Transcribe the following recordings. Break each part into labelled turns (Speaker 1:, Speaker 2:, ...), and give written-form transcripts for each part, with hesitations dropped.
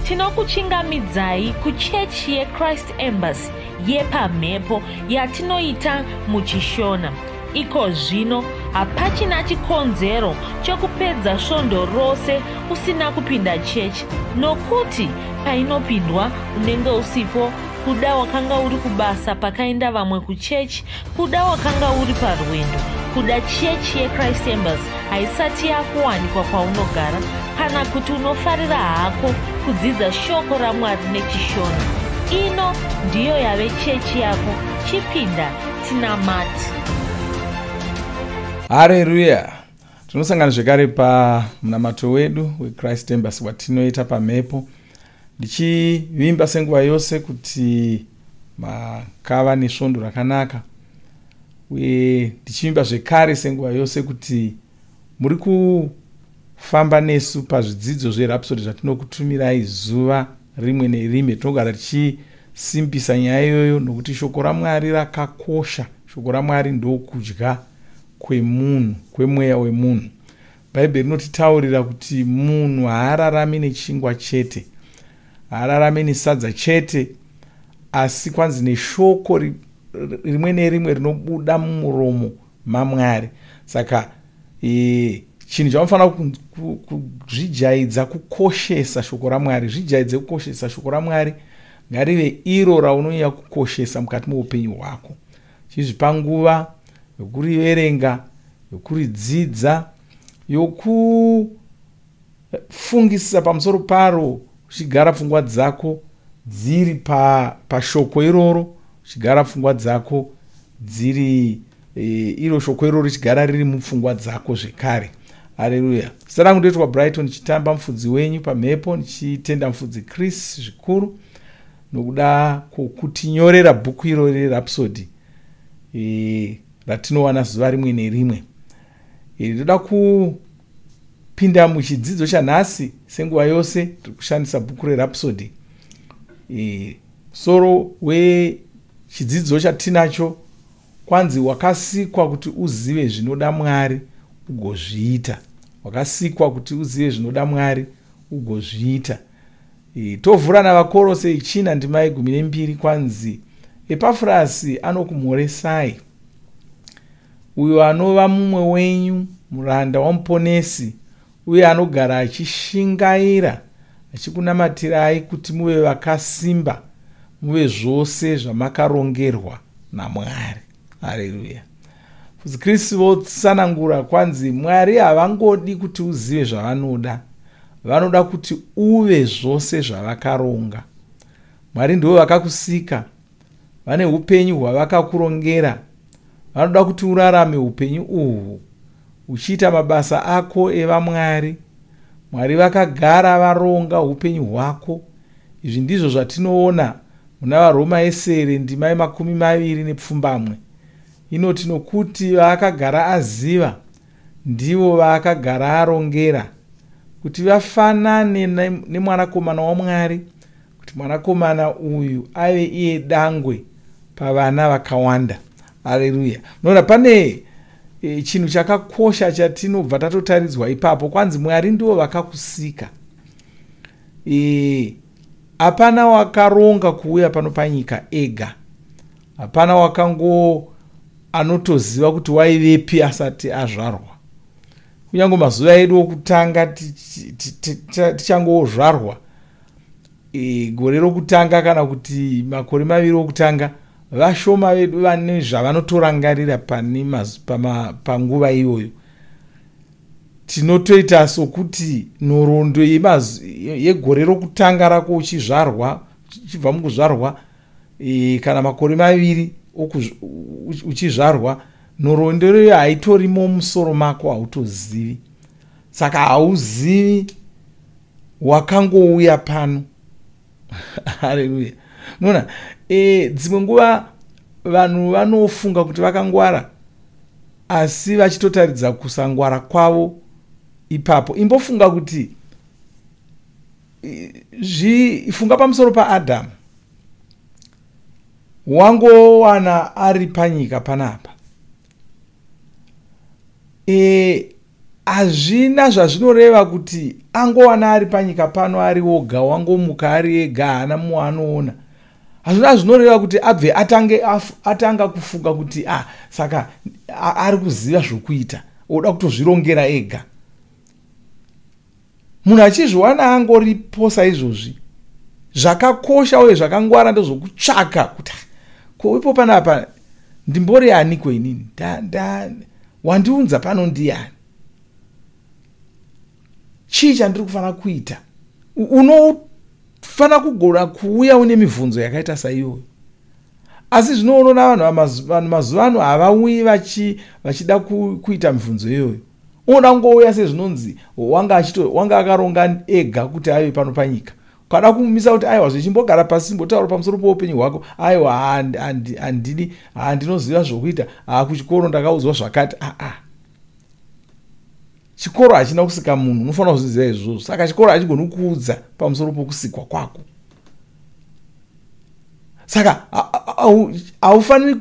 Speaker 1: Tinokuchingamidzai kuchechi yeChrist Embassy yepamhepo yatinoita muchiShona. Iko zvino hapachina chikonzero chokupedza svondo rose usina kupinda chechi nokuti painopindwa unenge usipo. Kuda wakanga uri kubasa pakaenda vamwe kuchechi, kuda wakanga uri parwendo, kuda chechi yeChrist Embassy haisati yakuwanikwa kwaunogara, kana kuti unofarira hako kudzidza shoko raMwari nechiShona. Ino ndiyo yave chechi yako. Chipinda tinamate.
Speaker 2: Hareruya! Tinosangana zvekare pamunamato wedu weChrist Embassy watinoita pamhepo, ndichivimba senguva yose kuti makava nesvondo rakanaka, uye ndichivimba zvekare senguva yose kuti muri kufamba nesu pazvidzidzo zveRhapsody zvatinokutumirai zuva rimwe nerimwe. Tinogara tichisimbisa nyaya iyoyo nokuti shoko raMwari rakakosha. Shoko raMwari ndokudya kwemunhu, kwemweya wemunhu. Bhaibheri rinotitaurira kuti munhu haararami nechingwa chete, haararami nesadza chete, asi kwanzi neshoko rimwe nerimwe rinobuda mumuromo maMwari. Saka chinhu chamunofanira kuzvijaidza kukoshesa shoko raMwari. Zvijaidze kukoshesa shoko raMwari, ngarive iro raunonyanya kukoshesa mukati meupenyu hwako. Chizvipa nguva yokuriverenga, yokuridzidza, yokufungisisa pamusoro paro, uchigara pfungwa dzako dziri pashoko iroro, uchigara pfungwa dzako dziri iro shoko iroro richigara riri mupfungwa dzako zvekare. Hareruya! Zita rangu ndoitwa Brighton Chitamba, mufudzi wenyu pamhepo, ndichitenda mufudzi Chris zvikuru nokuda kwokutinyorera bhuku irori reRhapsody ratinowana zuva rimwe nerimwe. Ndoda kupinda muchidzidzo chanhasi. Senguva yose tiri kushandisa bhuku reRhapsody. Musoro wechidzidzo chatinacho kwanzi wakasikwa kuti uzive zvinoda Mwari ugozviita. Wakasikwa kuti uzive zvinoda Mwari ugozviita. Tovhura navaKorose 4 ndima ye12, kwanzi Epafurasi anokumhoresai, uyo anova mumwe wenyu, muranda waMuponesi, uye anogara achishingaira achikunamatirai kuti muve vakasimba, muve zvose zvamakarongerwa naMwari. Hareruya! Mufudzi Kristu votsanangura, kwanzi Mwari havangodi kuti uzive zvavanoda, vanoda kuti uve zvose zvavakaronga. Mwari ndivo vakakusika, vane upenyu hwavakakurongera. Vanoda kuti urarame upenyu uhwu uchiita mabasa ako evamwari. Mwari vakagara varonga upenyu hwako. Izvi ndizvo zvatinoona muna vaRoma 7 ndima ye28 inoti, nokuti vaakagara aziva ndivo vaakagara arongera kuti vafanane nemwanakomana waMwari, kuti mwanakomana uyu ave iye dangwe pavana vakawanda. Hareruya! Unoona pane chinhu chakakosha chatinobva tatotaridzwa ipapo. Kwanzi Mwari ndivo vakakusika. Hapana wakaronga kuuya pano panyika ega. Hapana wakango anotoziva kuti waivepi asati azvarwa. Kunyange mazuva edu okutanga tichangozvarwa, gore rokutanga kana kuti makore 2 okutanga, vashoma vedu vane zvavanotorangarira panguva iyoyo. Tinotoita sokuti nhoroondo yegore rokutanga rako uchizvarwa, uchibva mukuzvarwa, kana makore 2 uchizvarwa, nhoroondo iyoyo haitorimo musoro mako, hautozivi. Saka hauzivi wakangouya pano. Hareruya! Unoona, dzimwe nguva vanhu vanofunga kuti vakangwara, asi vachitotaridza kusangwara kwavo ipapo. Imbofunga kuti funga pamusoro paAdhamu, wangowana ari panyika panapa. Hazvina zvazvinoreva kuti angowana ari panyika pano ari oga, wangomuka ari ega, haana mumwe anoona. Hazvina zvinoreva kuti abve atanga kufunga kuti saka ari kuziva zvokuita, oda kutozvirongera ega. Munhu achizviwana angoripo saizvozvi, zvakakosha uye zvakangwara ndezvokutsvaka kuti ko ipo panapa ndimbori aniko inini, wandiunza pano ndiani, chii chandiri kufanira kuita. Unofanira kugona kuuya une mibvunzo yakaita saiyoyo. Asi zvino unoona vanhu mazuva ano havauyi vachida kuita mibvunzo iyoyo. Unoda kungouya sezvinonzi wanga akaronga ega kuti ave pano panyika. Ukada kumumisa kuti aiwa zvichimbogara pasi chimbotaura pamusoro peupenyu hwako, aiwa handidi, handinoziva zvokuita, kuchikoro ndakaudzwa zvakati. Chikoro hachina kusika munhu, unofanira kuzviziva izvozvo. Saka chikoro hachigoni kukuudza pamusoro pokusikwa kwako. Saka haufaniri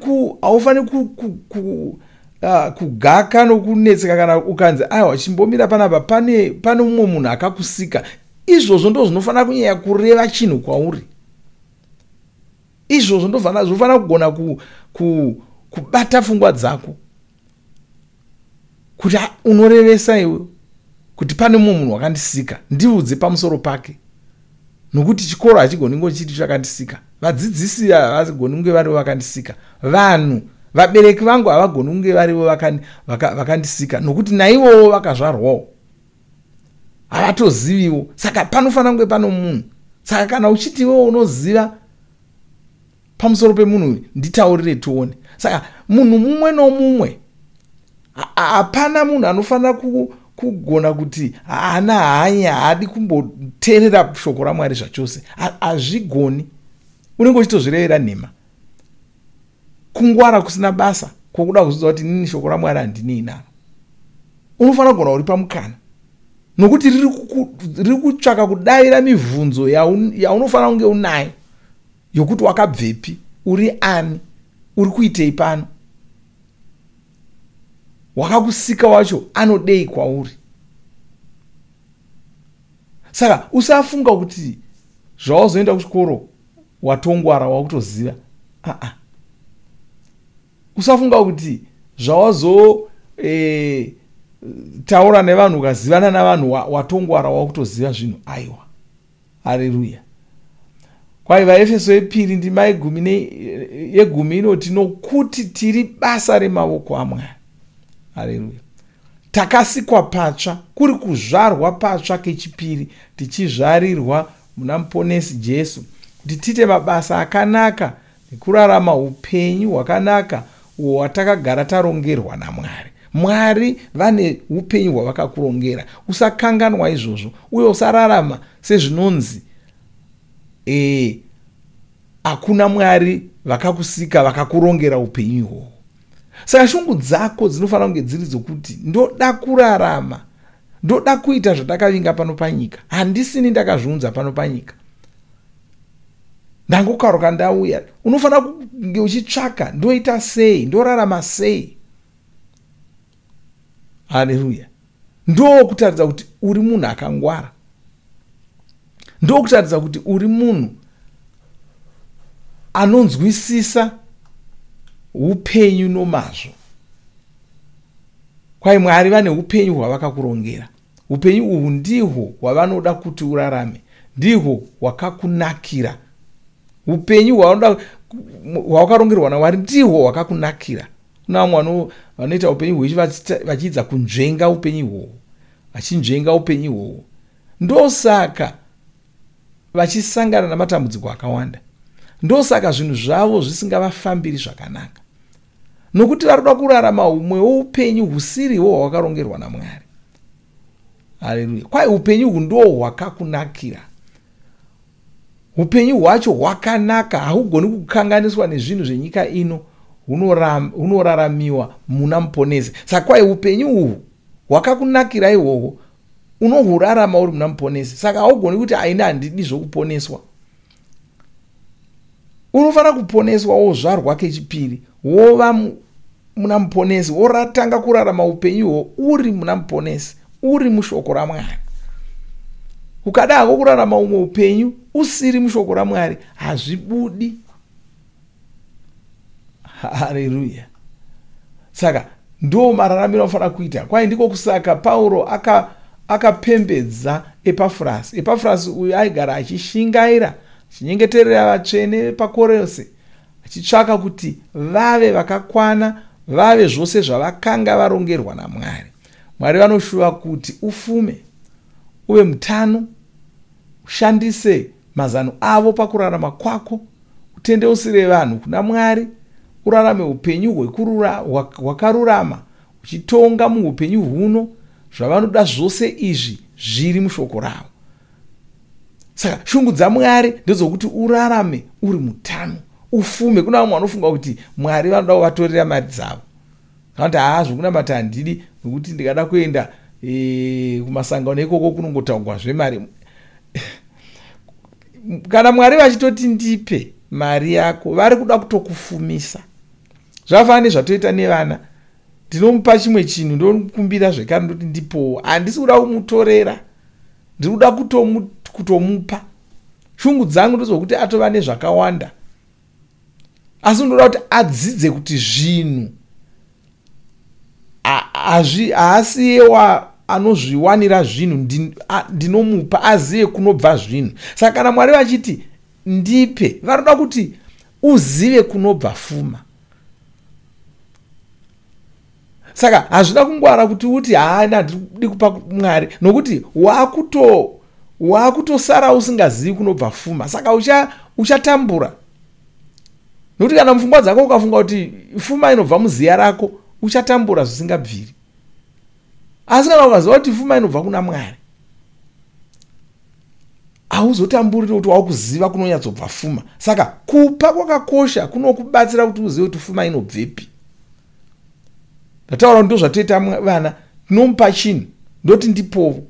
Speaker 2: kugaka nokunetseka kana ukanzi aiwa chimbomira panapa, pane mumwe munhu akakusika. Izvozvo ndo zvinofanira kunyanya kureva chinhu kwauri. Izvozvo ndozvinofanira kugona kubata pfungwa dzako kuti unorevesa iwe kuti pane mumwe munhu wakandisika, ndiudze pamusoro pake. Nokuti chikoro hachigoni kunge chiti chakandisika, vadzidzisi havagoni kunge varivo vakandisika, vanhu vabereki vangu havagoni kunge varivo vakandisika, nokuti naivowo vakazvarwawo havatoziviwo. Saka panofanira kunge pano munhu. Saka kana uchiti iwewo unoziva pamusoro pemunhu uyu, nditaurire tione. Saka munhu mumwe nomumwe, hapana munhu anofanira kugona kuti haana hanya, haadi kumboteerera shoko raMwari zvachose. Hazvigoni. Unenge uchitozvirevera nhema. Kungwara kusina basa kwokuda kuzvidza kuti inini shoko raMwari handinei naro. Unofanira kugona uri pamukana, nokuti riri kutsvaka kudavira mibvunzo yaunofanira kunge unayo, yokuti wakabvepi, uri ani, uri kuitei pano, wakakusika wacho anodei kwauri. Saka usafunga kuti zvawazoenda kuchikoro watongwara wakutoziva. Usafunga kuti zvawazo taura nevanhu ukazivana navanhu watongwara wakutoziva zvinhu. Aiwa, haleluya. Kwai vaEfeso yepiri ndima yegumi inoti, nokuti tiri basa remavoko aMwari. Haleluya. Takasikwa patsva, kuri kuzvarwa patsva kechipiri, tichizvarirwa muna Muponesi Jesu, kuti tiite mabasa akanaka nekurarama upenyu hwakanaka uhwo hwatakagara tarongerwa naMwari. Mwari vane upenyu hwavakakurongera. Usakanganwa izvozvo, uye usararama sezvinonzi hakuna Mwari vakakusika vakakurongera upenyu ihwohwo. Saka shungu dzako dzinofanira kunge dziri dzokuti ndoda kurarama, ndoda kuita zvandakavinga pano panyika, handisini ndakazviunza pano panyika, ndangokaruka ndauya. Unofanira kunge uchitsvaka, ndoita sei, ndorarama sei. Haleluya. Ndokutaridza kuti uri munhu akangwara, ndokutaridza kuti uri munhu anonzwisisa upenyu nomazvo. Kwai Mwari vane upenyu hwavakakurongera. Upenyu uhwu ndihwo hwavanoda kuti urarame, ndihwo hwakakunakira. Upenyu hwawakarongerwa naMwari ndihwo hwakakunakira. Kuna vamwe vanoita upenyu hwechi vachiidza kunzvenga upenyu ihwohwo, vachinzvenga upenyu ihwohwo. Ndosaka vachisangana namatambudziko akawanda. Ndosaka zvinhu zvavo zvisingavafambiri zvakanaka, nokuti vari kuda kurarama humwewo upenyu husiriwo hwakarongerwa naMwari. Haleluya. Kwai upenyu uhu ndo hwakakunakira. Upenyu hwacho hwakanaka, haugoni kukanganiswa nezvinhu zvenyika ino, hunoraramiwa muna Muponesi. Saka kwai upenyu uhu hwakakunakira ihwohwo unohurarama uri muna Muponesi. Saka haugoni kuti aina handidi zvokuponeswa. Unofanira kuponeswa wozvarwa kechipiri, wova muna Muponesi, woratanga kurarama upenyu ihwo uri muna Muponesi. uri mushoko raMwari. Ukada hako kurarama umwe upenyu usiri mushoko raMwari, hazvibudi. Haleluya. Saka ndo mararamiro anofanira kuita. Kwai ndiko kusaka Pauro akapembedza Epafurasi. Epafurasi uyu aigara achishingaira, achinyengeterera vatsvene vepaKorose, achitsvaka kuti vave vakakwana, vave zvose zvavakanga varongerwa naMwari. Mwari vanoshuva kuti ufume, uve mutano, ushandise mazano avo pakurarama kwako, utendeusire vanhu kuna Mwari, urarame upenyu hwakarurama, uchitonga muupenyu huno. Zvavanoda zvose izvi zviri mushoko ravo. Saka shungu dzaMwari ndedzokuti urarame uri mutano, ufume. Kuna vamwe vanofunga kuti Mwari vanoda kuvatorera mari dzavo, kana kuti haa, zvokunamata handidi, nokuti ndikada kuenda kumasangano ikoko kunongotaurwa zvemari. Kana Mwari vachitoti ndipe mari yako, vari kuda kutokufumisa. Zvakafanana nezvatoita nevana. Ndinomupa chimwe chinhu, ndokumbira zvekare, ndoti ndipowo. Handisi kuda kumutorera, ndiri kuda kutomupa. Shungu dzangu ndezvokuti atova nezvakawanda, asi ndoda kuti adzidze kuti zvinhu haasiyewa anozviwanira zvinhu, ndinomupa azive kunobva zvinhu. Saka kana Mwari vachiti ndipe, vanoda kuti uzive kunobva fuma. Saka hazvina kungwara kuti uti haana, ndiri kupa Mwari, nokuti wakutosara usingazivi kunobva fuma. Saka uchatambura, nokuti kana mupfungwa dzako ukafunga kuti fuma inobva muziya rako, uchatambura zvisingabviri. Asi kana ukaziva kuti fuma inobva kuna Mwari, hauzotamburi, nokuti wakuziva kunonyatsobva fuma. Saka kupa kwakakosha, kunokubatsira kuti uzive kuti fuma inobvepi. Ndataura kuti ndozvatoita vana, tinomupa chinhu, ndoti ndipovo,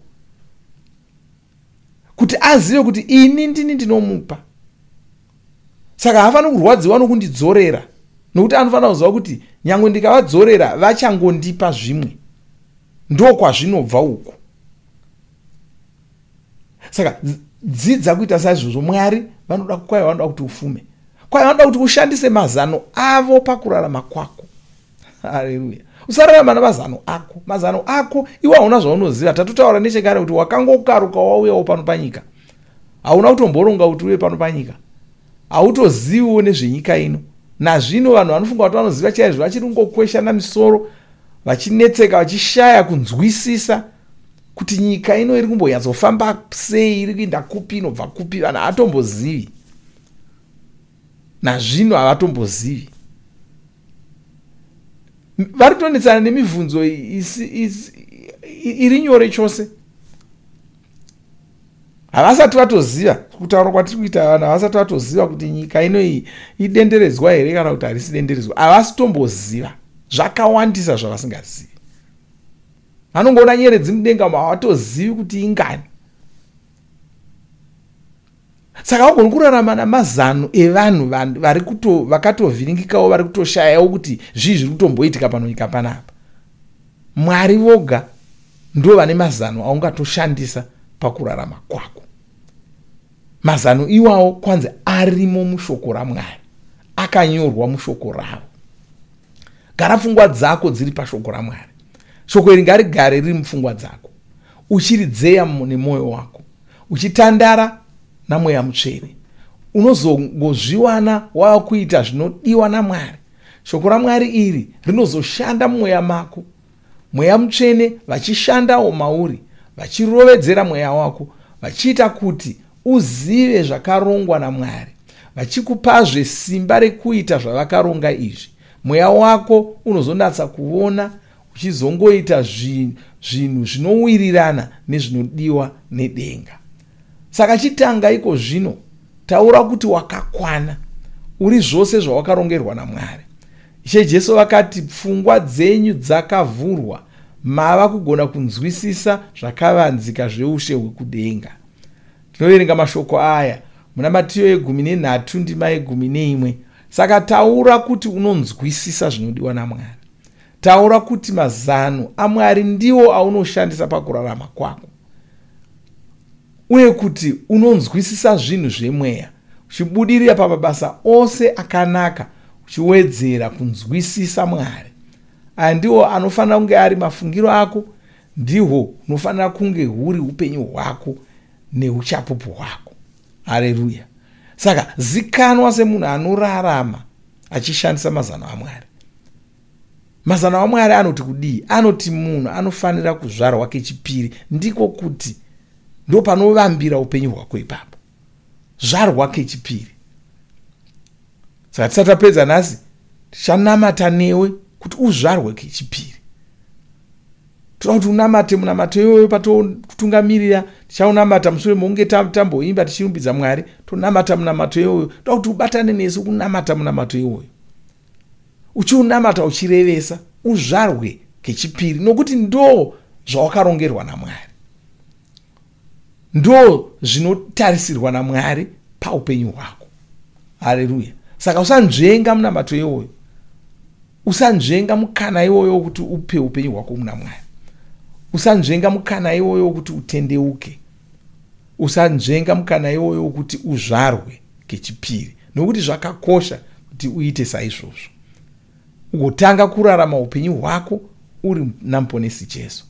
Speaker 2: kuti azive kuti ini ndini ndinomupa. Saka haafaniri kurwadziwa nokundidzorera, nokuti anofanira kuziva kuti nyange ndikavadzorera, vachangondipa zvimwe, ndokwazvinobva uku. Saka dzidza kuita saizvozvo. Mwari vanoda, kwai vanoda kuti ufume, kwai vanoda kuti ushandise mazano avo pakurarama kwako. Haleluya. Usararama namazano ako. Mazano ako iwe hauna zvaunoziva. Tatotaura nechekare kuti wakangokaruka wauyawo pano panyika, hauna kutomboronga kuti uye pano panyika, hautoziviwo nezvenyika ino. Nazvino vanhu vanofunga kuti vanoziva chaizvo vachiri kungokweshana misoro, vachinetseka, vachishaya kunzwisisa kuti nyika ino iri kumbonyatsofamba sei, iri kuenda kupi, inobva kupi. Vanhu havatombozivi nazvino, havatombozivi. Vari kutonetsana nemibvunzo iri nyore chose. Havasati vatoziva kutaura kwatiri kuita. Vanhu havasati vatoziva kuti nyika ino iyi idenderedzwa here kana kuti harisi denderedzwa. Havasi tomboziva zvakawandisa zvavasingazivi. Vanongoona nyeredzi mudenga, havatozivi kuti ingani. Saka vagoni kurarama namazano evanhu vari vakatovhiringikawo, vari kutoshayawo kuti zvii zviri kutomboitika panonyika panapa. Mwari voga ndo vane mazano aungatoshandisa pakurarama kwako. Mazano iwawo kwanzi arimo mushoko raMwari, akanyorwa mushoko ravo. Gara pfungwa dzako dziri pashoko raMwari. Shoko iri ngarigare riri mupfungwa dzako, uchiridzeya nemwoyo wako, uchitandara naMweya Mutsvene. Unozongozviwana wava kuita zvinodiwa naMwari. Shoko raMwari iri rinozoshanda mumweya mako, Mweya Mutsvene vachishandawo mauri, vachirovedzera mweya wako, vachiita kuti uzive zvakarongwa naMwari, vachikupazve simba rekuita zvavakaronga izvi. Mweya wako unozonatsa kuona uchizongoita zvinhu zvinowirirana nezvinodiwa nedenga. Saka chitanga iko zvino, taura kuti wakakwana, uri zvose zvawakarongerwa naMwari. Ishe Jesu vakati pfungwa dzenyu dzakavhurwa, mava kugona kunzwisisa zvakavanzika zveushe hwekudenga. Tinoverenga mashoko aya muna Matiyo yegumi nenhatu, ndima yegumi neimwe. Saka taura kuti unonzwisisa zvinodiwa naMwari. Taura kuti mazano aMwari ndiwo aunoshandisa pakurarama kwako, uye kuti unonzwisisa zvinhu zvemweya, uchibudirira pamabasa ose akanaka, uchiwedzera kunzwisisa Mwari. Aya ndiwo anofanira kunge ari mafungiro ako, ndihwo hunofanira kunge huri upenyu hwako neuchapupu hwako. Hareruya. Saka zikanwa semunhu anorarama achishandisa mazano aMwari. Mazano aMwari anoti kudii? Anoti munhu anofanira kuzvarwa kechipiri, ndiko kuti ndo panovambira upenyu hwako ipapo. Zvarwa kechipiri. Saka tisati tapedza nhasi, tichanamata newe kuti uzvarwe kechipiri. Toda kuti unamate munamato iyoyo patokutungamirira. Tichaunamata mushure mokunge tamboimba tichirumbidza Mwari, tonamata munamato iyoyo. Toda kuti ubatane nesu kunamata munamato iyoyo, uchiunamata uchirevesa, uzvarwe kechipiri, nokuti ndo zvawakarongerwa naMwari, ndo zvinotarisirwa naMwari paupenyu hwako. Haleluya. Saka usanzvenga munamato iwoyo, usanzvenga mukana iwoyo wokuti upe upenyu hwako muna Mwari, usanzvenga mukana iwoyo wokuti utendeuke, usanzvenga mukana iwoyo wokuti uzvarwe kechipiri, nokuti zvakakosha kuti uite saizvozvo, ugotanga kurarama upenyu hwako uri naMuponesi Jesu.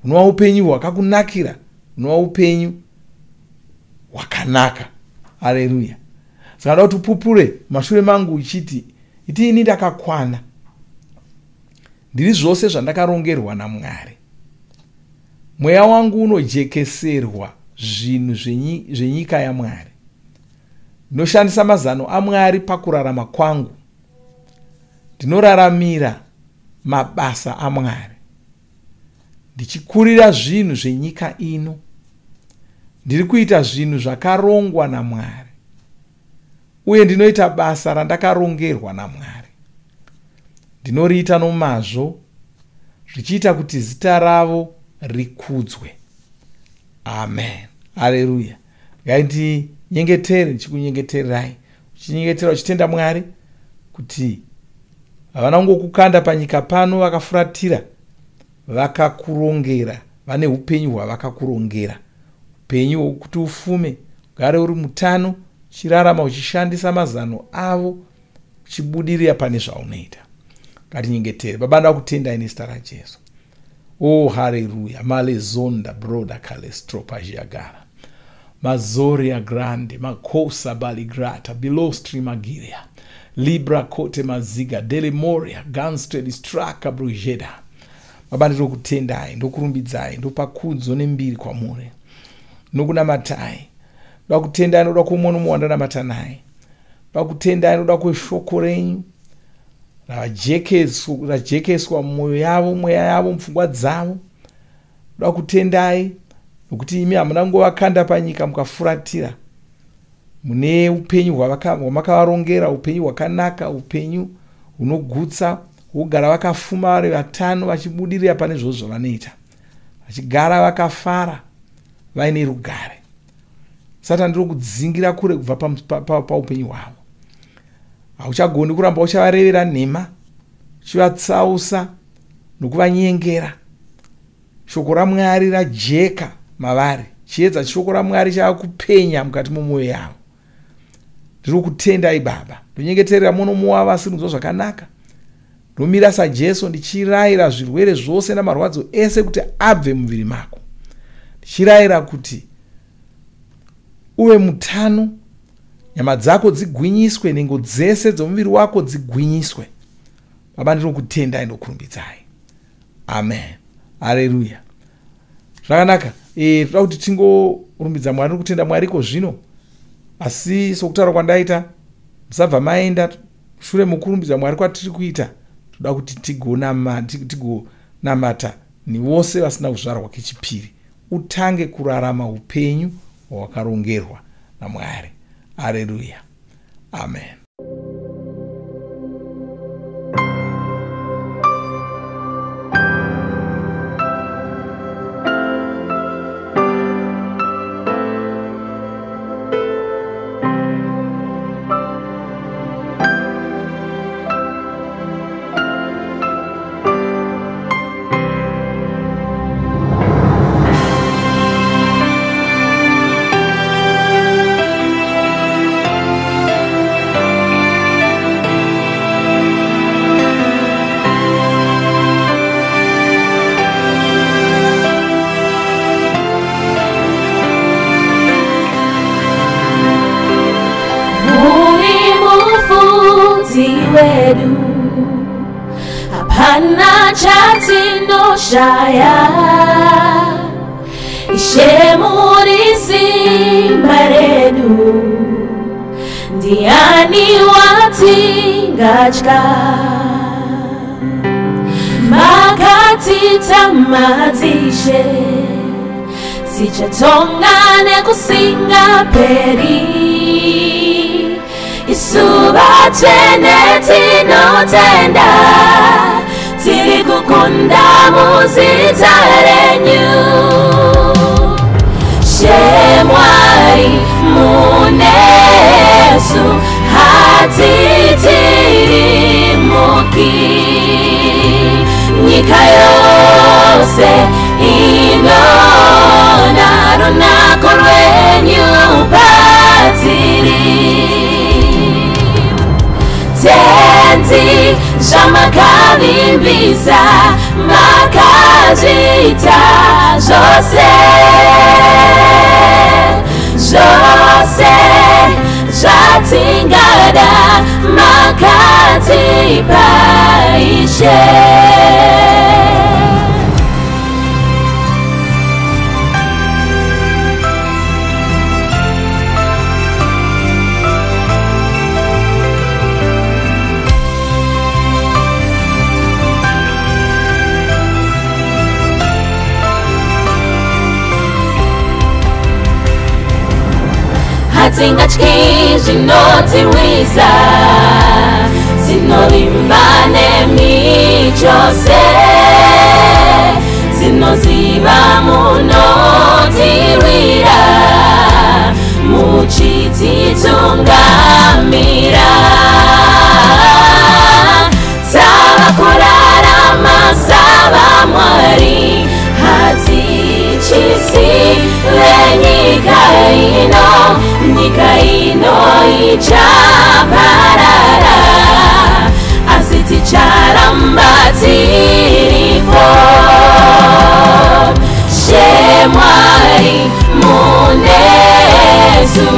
Speaker 2: Unova upenyu hwakakunakira, unova upenyu hwakanaka. Haleluya. Saka ndoda kuti upupure mashure mangu uchiti, iti ini ndakakwana, ndiri zvose zvandakarongerwa naMwari. Mweya wangu unojekeserwa zvinhu zvenyika yaMwari. Ndinoshandisa mazano aMwari pakurarama kwangu. Ndinoraramira mabasa aMwari, ndichikurira zvinhu zvenyika ino. Ndiri kuita zvinhu zvakarongwa naMwari, uye ndinoita basa randakarongerwa naMwari. Ndinoriita nomazvo, zvichiita kuti zita ravo rikudzwe. Amen. Haleluya. Ngaindinyengetere, ndichikunyengetererai, uchinyengetera uchitenda Mwari kuti havana kungokukanda panyika pano vakafuratira, vakakurongera, vane upenyu hwavakakurongera, upenyu hwokuti ufume, ugare uri mutano, uchirarama uchishandisa mazano avo, uchibudirira pane zvaunoita. Ngatinyengetere. Baba, ndoda kutendai nezita raJesu. Oh, haleluya. Malezonda broda kalestropajiagara mazoria grande makosa baligrata bilostri magiria libra kote maziga delemoria ganstre distraka brujeda. Baba, ndinokutendai, ndokurumbidzai, ndopa kudzo nembiri kwamuri, nokunamatai. Ndoda kutendai noda kwomwe nomwe wandanamata naye. Ndoda kutendai noda kweshoko renyu rajekeswa mumwoyo yavo, mweya yavo, mupfungwa dzavo. Ndoda kutendai nokuti imi hamuna kungovakanda panyika mukafuratira. Mune upenyu hwamakavarongera, upenyu hwakanaka, upenyu hunogutsa, hwogara vakafuma vari vatano, vachibudirira pane zvose zvavanoita, vachigara vakafara vaine rugare. Satani ndiri kudzingira kure kubva paupenyu hwavo. Hauchagoni kuramba uchavarevera nhema, uchivatsausa nokuvanyengera. Shoko raMwari rajeka mavari, chiedza cheshoko raMwari chava kupenya mukati momwoyo yavo. Ndiri kutendai Baba. Ndonyengeterera muno muwavo asiri kunzwa zvakanaka. Ndomira saJesu ndichirayira zvirwere zvose namarwadzo ese kuti abve muviri mako. Ndichirayira kuti uve mutano, nyama dzako dzigwinyiswe, nhengo dzese dzomuviri wako dzigwinyiswe. Baba, ndinokutendai, ndokurumbidzai. Amen. Haleluya. Zvakanaka. Toda kuti tingorumbidza Mwari nokutenda Mwari iko zvino. Asi sokutaura kwandaita, musabva maenda shure mukurumbidza Mwari kwatiri kuita. Toda kuti tigonamata nevose vasina kuzvarwa kechipiri. Utange kurarama upenyu hwawakarongerwa naMwari. Haleluya. Amen.
Speaker 1: mufudzi wedu, hapana chatinoshaya. Ishe muri simba redu, ndiani watingatya? Makatita madzishe, tichatonga nekusingaperi. Isu vatsvene tinotenda, tiri kukunda muzita renyu. Ishe Mwari munesu, hatitirimuki. Nyika yose inoona runako rwenyu patiri. Tenzi zvamakavimbisa, makazviita zvose. Zvose zvatingada makatipa Ishe. Hatingatyi zvinotirwisa, tinovimba nemi chose. Tinoziva munotirwira, muchititungamira. Tava kurarama saVamwari, hatichisi venyika ino. Nyika ino ichaparara, asi ticharamba tiripo. Ishe Mwari munesu,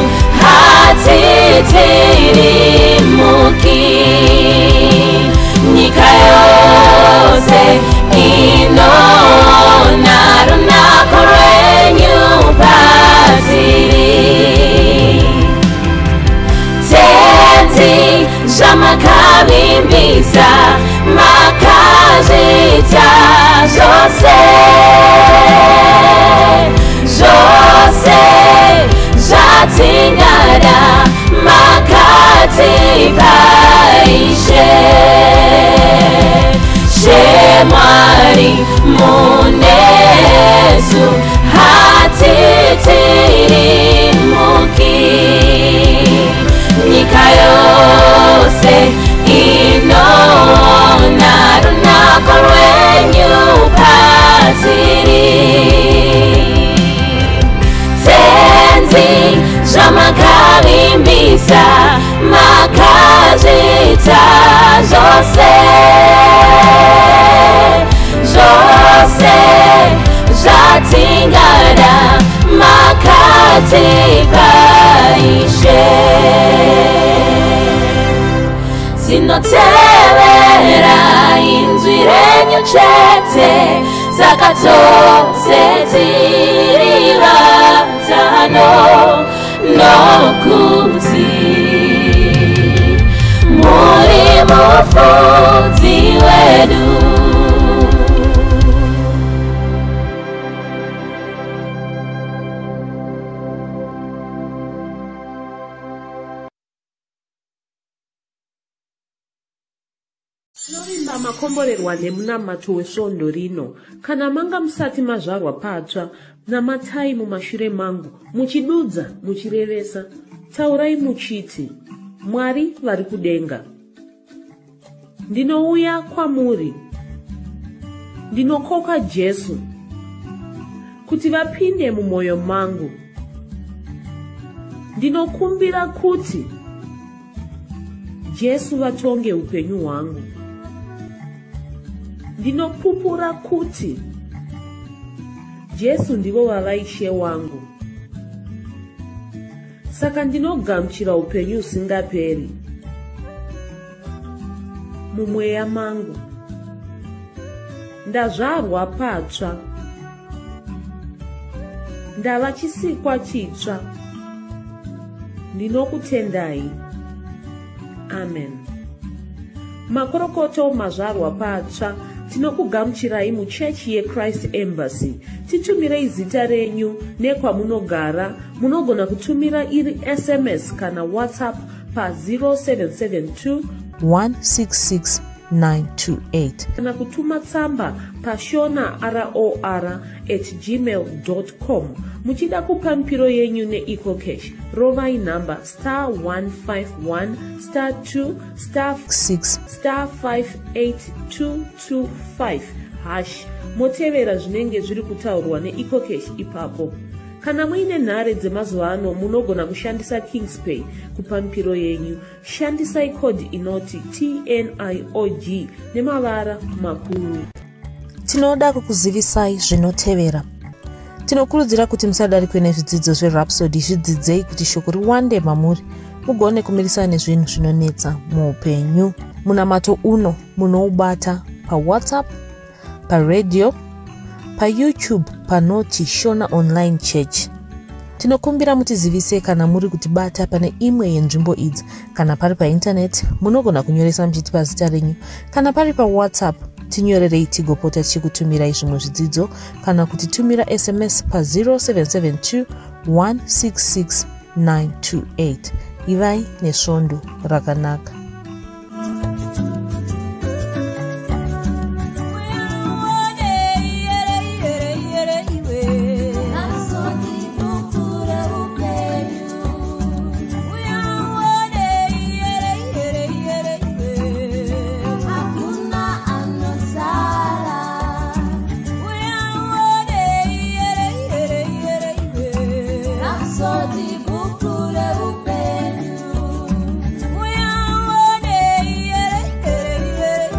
Speaker 1: hatitirimuki. Nyika yose inoona runako rwenyu patiri. Tenzi zvamakavimbisa, makazviita zvose. Zvose zvatingada makatipa Ishe. Ishe Mwari munesu, hatitirimuki. Nyika yose inoona runako rwenyu patiri. Tenzi zvamakavimbisa, makazviita zvose. Zvose zvatingada makatipa Ishe. Tinotevera inzwi renyu chete, saka tose tiri vatano, nokuti muri mufudzi wedu.
Speaker 3: Tinovimba makomborerwa nemunamato wesvondo rino. Kana manga musati mazvarwa patsva, namatai mumashure mangu, muchidudza, muchirevesa. Taurai muchiti, Mwari vari kudenga, ndinouya kwamuri, ndinokoka Jesu kuti vapinde mumwoyo mangu. Ndinokumbira kuti Jesu vatonge upenyu hwangu. Ndinopupura kuti Jesu ndivo vava Ishe wangu. Saka ndinogamuchira upenyu husingaperi. mumweya mangu. Ndazvarwa patsva. Ndava chisikwa chitsva. Ndinokutendai. Amen. Makorokoto mazvarwa patsva. Tinokugamuchirai muchechi yeChrist Embassy. Titumirei zita renyu nekwamunogara. Munogona kutumira iri SMS kana WhatsApp pa0772
Speaker 1: 166 928
Speaker 3: kana kutuma tsamba pashona ror at gmail com. Muchida kupa mipiro yenyu neEcoCash, rovai nhamba star 151 star 2 star
Speaker 1: 6
Speaker 3: star 58225 hash, motevera zvinenge zviri kutaurwa neEcoCash ipapo. Kana muine nhare dzemazuva ano, munogona kushandisa Kingspay kupa mipiro yenyu. Shandisai kodhi inoti TNIOG nemavara makuru.
Speaker 1: Tinoda kukuzivisai zvinotevera. Tinokurudzira kuti musadarikwe nezvidzidzo zveRhapsody. Zvidzidzei kuti shoko riwande mamuri, mugone kumirisana nezvinhu zvinonetsa muupenyu. Munamato uno munoubata paWhatsApp, paredhiyo, paYouTube panoti Shona Online Church. Tinokumbira mutizivise kana muri kutibata pane imwe yenzvimbo idzi. Kana pari paintaneti, munogona kunyoresa muchitipa zita renyu. Kana pari paWhatsApp, tinyorerei tigopota tichikutumirai zvimwe zvidzidzo, kana kutitumira SMS pa0772 166 928. Ivai nesvondo rakanaka.